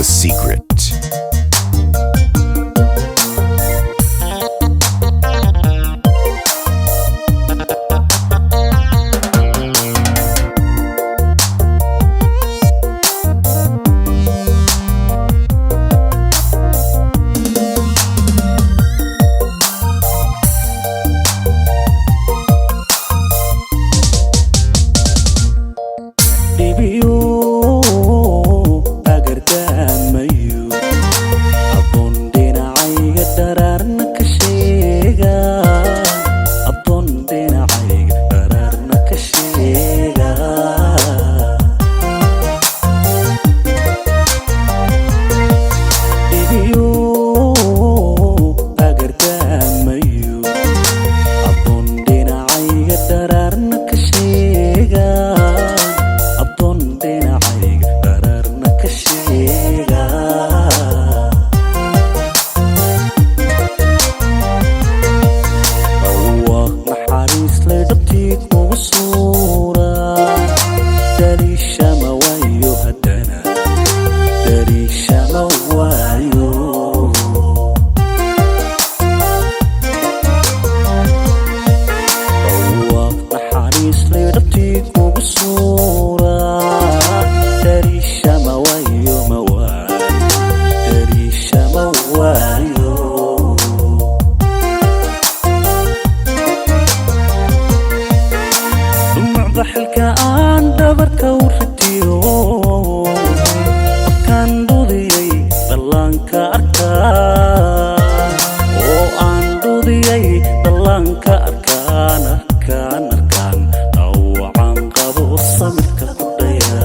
Secret. Dhibiyo agardaamayo, adoon dhinacayga dharaarna ka sheega, adoon dhinacayga dharaarna ka sheega. Dhibiyo agardaamayo, adoon dhinacayga dharaarna ka sheega, adoon dhinacayga dharaarna ka sheega. Dhawaaq naxariis leh dhabtii kugu suura, dariishama waayo, haddana dariishama waayo. Dhawaaq naxariis leh dhabtii kugu suura, dariishama waayo, ma waayo, dariishama waayo. Dhumucda xilka aan dhabarka u ritiyo, markaan dhudiyey dhallaanka arkaa, oo aan dhudiyey dhallaanka arkaan, arkaan, arkaan dhawacaan qabo samirka ku dhaya.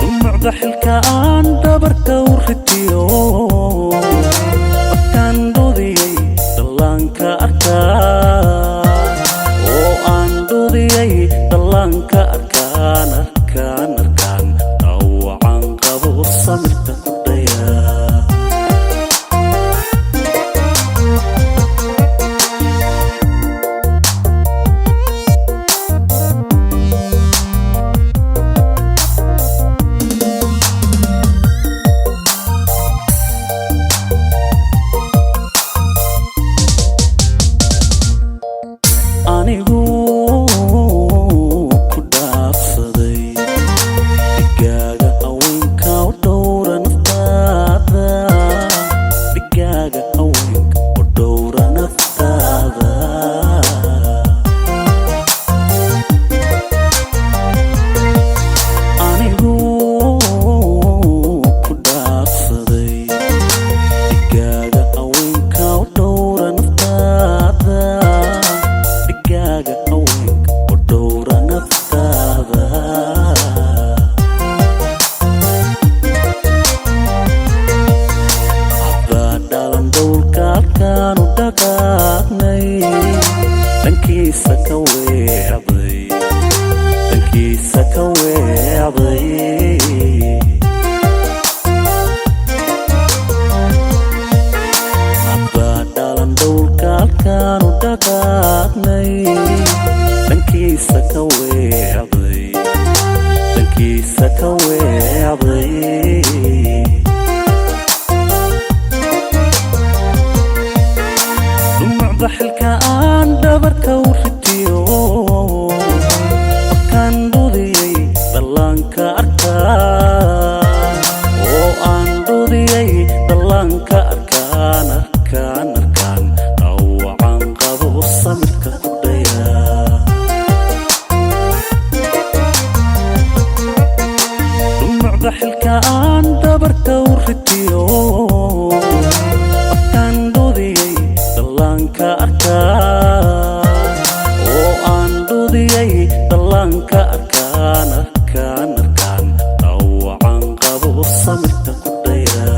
Dhumucda xilka aan dhabarka u ritiyo, markaan dhudiyey dhallaanka arkaa, oo aan dhudiyey dhallaanka arkaan, arkaan, arkaan dhawacaan qabo samirka ku dhaya. Anigu ku dhaafsaday dhigaaga haweenka u dhowra naftaada, dhigaaga haweenka u dhowra naftaada. Anigu ku dhaafsaday dhigaaga haweenka u dhowra naftaada, dhigaaga haweenka u dhowra naftaada. Hadaa dhalan dowlka halkaanu dhaqaaqnay, dhankiisa ka weecday, dhankiisa ka weecday. Hadaa dhalan dowlka halkaanu dhaqaaqnay, dhankiisa ka weecday, dhankiisa ka weecday. Dhumucda xilka aan dhabarka u ritiyo, markaan dhudiyey dhallaanka arkaa, oo aan dhudiyey dhallaanka arkaan, arkaan, arkaan dhawacaan qabo samirka ku dhaya. Dhumucda xilka aan dhabarka u ritiyo, markaan dhudiyey dhallaanka arkaa, oo aan dhudiyey dhallaanka arkaan, arkaan, arkaan dhawacaan qabo samirka ku dhaya.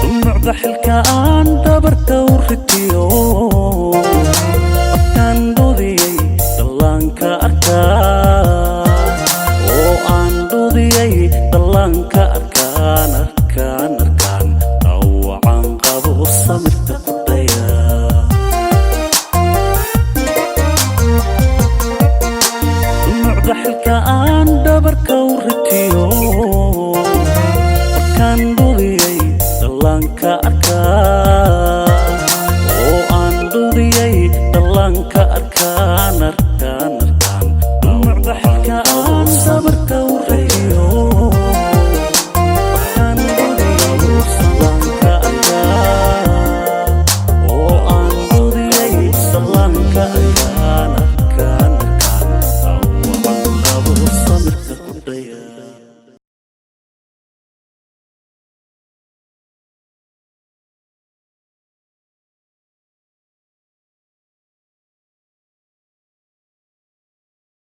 Dhumucda xilka aan dhabarka u ritiyo, markaan dhudiyey dhallaanka arkaa, oo aan dhudiyey dhallaanka arkaan, arkaan, arkaan dhawacaan qabo samirka ku dhaya. Weliba xilka